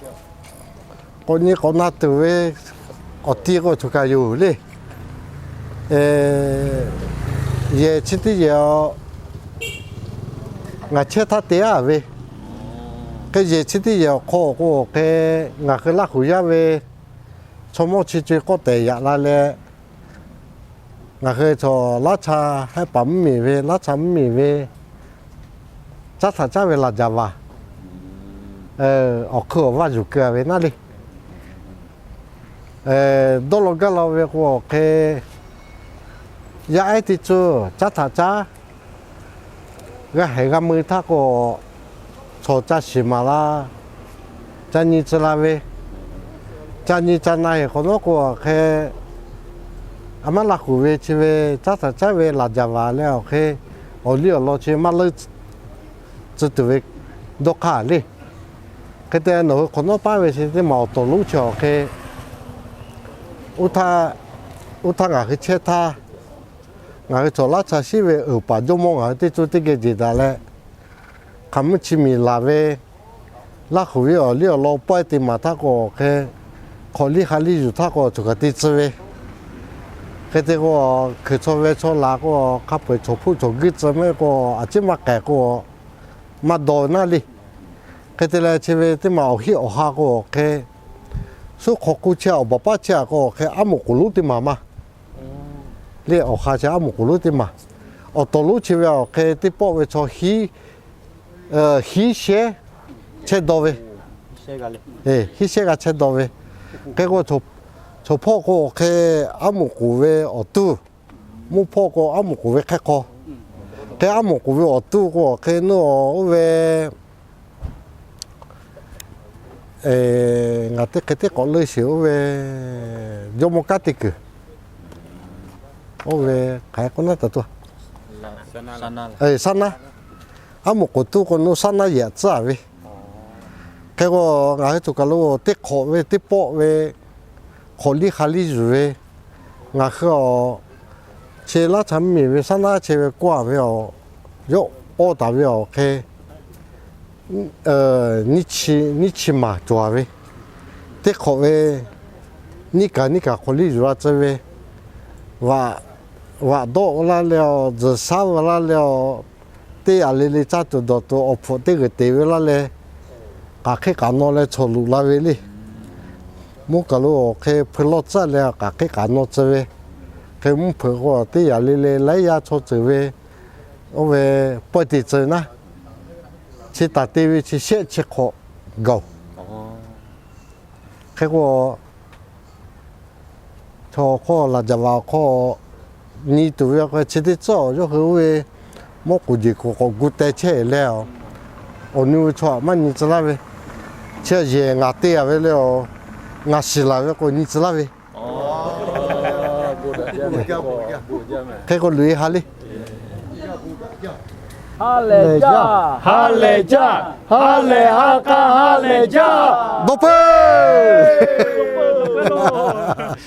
k'awꞈ nyi k'awꞈ na tuˬ ve awˬ ti k'o choˬ kaꞈ yoˬ le. Yehˬ chi teˇ yehˬ, ngaˬ chehˇ htaˇ te aˉ ve, hk'e yehˬ chi teˇ yehˬ awˬ hk'aw k'o hk'e, ngaˬ hui Laˇ huˍ yaˇ ve chaw mawˇ chi co-e k'awˆ tehˬ yaꞈ la leh, ngaˬ hui chaw Laˇ cha hehˉ paˍ mvuhˇmiˬ ve, Laˇ cha mvuhˇmiˬ ve caˉ htaꞈ caˉ ve laˬ jaˍ vaˬ awˬ hk'eun awˬ vaˇ yuˬ keu-a ve naˉ le. Dawˇ law gaˇ law ve k'o hk'e, yaˇ ehˉ teˇ cuˇ caˉ htaꞈ caˉ g'a hehˍ g'a mui htaˇ k'o, chaw ca shiˍ maˍ la, ca nyi tcuh la ve, ca nyi ca na-e hk'awꞈ nawˉ k'o hk'e, a maˉ Laˇ huˍ ve chi ve caˉ htaꞈ caˉ ve laˬ jaˍ vaˬ leh awˬ hk'e, awˬ liˇ awˬ lawn chi maˇ leuˆ tcuh tuˬ ve dawˇ hk'aˇ le. Hk'e te nawˬ hui hk'awꞈ nawˉ paˉ ve chi teˇ maˬ awˬ tawˍ lonˉ chi awˬ hk'e, oˇ htaˇ ngaˬ hui chehˇ htaˇ, ngaˬ hui chaw Laˇ cha shiˉ ve uiˍ paˍ jawˇmawˇ ngaˬ hui teˇ cuˇ teˇ geh jeˬ daꞈ leh, hk'aˬ mvuhˇ chi miˬ laˬ ve, Laˇ huˍ ve awˬ liˇ awˬ lawn pawehˇ te maˍ htaˇ k'o hk'e, hk'awꞈ liˇ ha liˇ yuˬ htaˇ k'o choˬ kaꞈ te tcuh ve, hk'e te k'o, hkui chaw ve chaw laˬ k'o, hk'a peu-eˬ chaw hpuˆ chaw guiˇ tcuh mehˆ k'o, a ciˉ maˇ k'ehˬ k'o, maˇ daw naˉ le. Hk'e te leh chi ve teˇ maˬ awˬ hiˆ awˬ ha k'o hk'e, suˉ hk'aw k'oˆ chehˇ awˬ baˬ paˉ chehˇ-a k'o hk'e, aˉ moˍ k'oˍ lonˉ teˇ maˬ maˇ le. Awˬ ha chi aˉ moˍ k'oˍ lonˉ teˇ maˬ. Awˬ tawˍ lonˉ chi ve awˬ hk'e teˇ pawˆ ve chaw hiˉ shehˉ chehˇ daw ve, hiˉ shehˉ g'a chehˇ daw ve. Hk'e k'o, chaw hpawˇ k'o hk'e, aˉ moˍ k'oˍ ve awˬ tuˇ, mvuhˇ hpawˇ k'o aˉ moˍ k'oˍ ve hk'e hk'aw, hk'e aˉ moˍ k'oˍ ve awˬ tuˇ k'o hk'e, nawˬ oˇ ve ngaˬ teˇ hk'e teˇ k'awꞈ leuˆ sheˍ, oˇ ve jawˇmawˇ kanˉ te kuiˬ, oˇ ve hk'aˬ hk'e k'oˆ naˉ taˍ tuˬ, saˉ naˉ, aˉ moˍ k'oˍ tuˇ k'o nawˬ saˉ naˉ yaꞈ tcuhˉ-a ve. Hk'e k'o, ngaˬ hui choˬ kaˬ lo teˇ hk'awꞈ ve teˇ pawˆ ve hk'awꞈ liˇ ha liˇ yuˬ ve, ngaˬ hui awˬ chi Laˇ cha mvuhˇmiˬ ve saˉ naˉ chehˇ ve kawˆ-a ve awˬ, yawˇ awˇ taˍ ve awˬ hk'e, nyiˇ chi maˬ cawˬ-a ve, teˇ hk'awꞈ ve nyiˇ kaˬ nyiˇ kaˬ hk'awꞈ liˇ yuˬ la tcuh ve, vaꞈ dawˆ laˇ leh awˬ, tzuhˬ shaˉ ve laˇ leh awˬ, teˇ yaꞈ le le caˇ tuˬ dawˬ tuˬ awˬ hpfuhꞈ teˇ g'uiˬ te ve laˇ leh, k'aˬ hk'eˆ k'aˬ naw leh chaw luꞈ la ve le. Mvuhˇ kaˬ lo awˬ hk'e hpui lawˇ tcuhˉ leh k'aˬ hk'eˆ k'aˬ naw tcuh ve, hk'e mvuhˇ hpeuꞈ k'o teˇ yaꞈ le le laiˉ yaˇ chaw ceuˬ ve, oˇ ve pawehˇ te tcuh naˉ, chi taˍ te ve chi shehˆ chi hk'awꞈ gaˬ-oˬ. Hk'e k'o, chaw hk'aw laˬ jaˍ vaˬ awˬ hk'aw nyi tuˬ ve awˬ hk'e chi teˇ tcuhˉ awˬ yawˇ hui oˇ ve mawˇ k'oˍ jeˬ k'oˍ k'awꞈ gu teh chehˇ leh, awˬ nu ve chaw htaꞈ maˇ nyi tcuh laˇ ve, chi yehˬ ngaˬ te-a ve le, ngaˬ shiˍ laˬ ve k'o nyi tcuh laˇ ve. Hk'e k'o luˬ-e ha le. Ha lehˬ jaˇ, ha lehˬ jaˇ, ha lehˬ ha k'a ha lehˬ jaˇ. Dawˇ peuˬ.